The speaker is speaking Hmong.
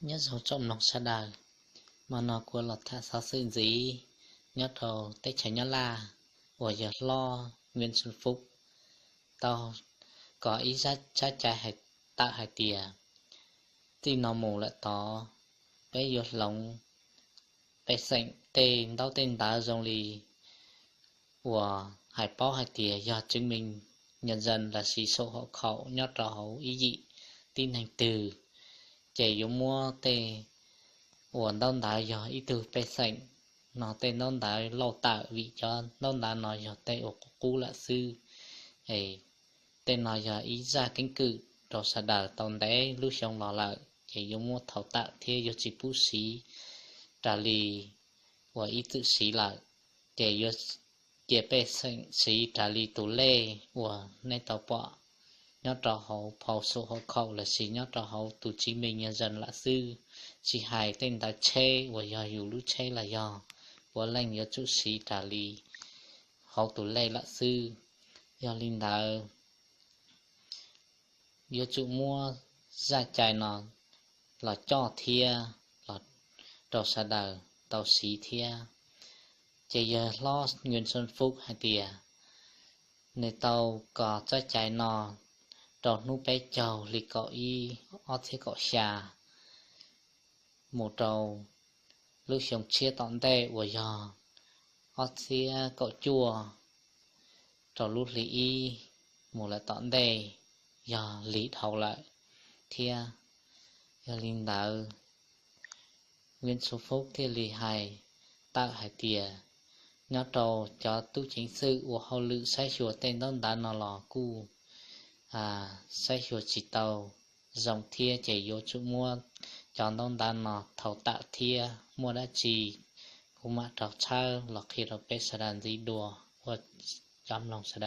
Nyob zoo tsoom mloog sawv daws, hmo no kuv los tham xov xwm ntxiv nyob rau teb chaws Nyab Laj uas yawg hlob Nguyễn Xuân Phúc tau kos ib tsab cai hais, tawm hais tias txij no mus lawm tod peb yuav hloov pej xeem tej ntaub tej ntawv zoo li uas hais paub hais tias yog chứng minh nhân dân lossis sổ hộ khẩu nyob rau hauv ib yim tib neeg twg, ces yuav muab tej uas ntaub ntawv yog ib tug pej xeem no tej ntaub ntawv lauj tawm vim cov ntaub ntawv no yog tej uas qub qub lawm xwb. Tej no yog ib zaj keeb kwm rau sawv daws tau ntev lub xyoo los lawm ces yuav muab thau tawm thiab yuav tsis pub siv raws li uas ib txwm siv lawm, ces yuav cia pej xeem siv raws li tus lej uas nej tau pom nyob rau hauv phau sổ hộ khẩu lossis nyob rau hauv tus chứng minh nhân dân lawm xwb, tsis hais tej ntawv tsheb uas yog yus lub tsheb los yog puav leej yuav tsum siv raws li hauv tus lej lawm xwb. Yog li ntawd, yuav tsum muab zaj cai no los coj thiab los rau sawv daws tau siv thiab. Ces yawg hlob Nguyễn Xuân Phúc hais tias nws tau kos txoj cai no rau hnub peb caug hli kaum ib ob txhiab kaum xya mus rau lub xyoo tshiab tom ntej uas yog ob txhiab kaum cuaj rau lub hli ib mus lawm tom ntej yog lig dhau lawm thiab. Yog li ntawd, Nguyễn Xuân Phúc thiaj li hais tawm hais tias nyob rau cov tub ceev xwm ua hauj lwm saib xyuas tej ntaub ntawv no los kuj saib xyuas tsis tau zoo thiab ces yuav tsum muab cov ntaub ntawv no thau tawm thiab. Muaj dab tsi kuv mam rov tshawb los qhia rau peb sawv daws ntxiv dua. Ua tsaug mloog sawv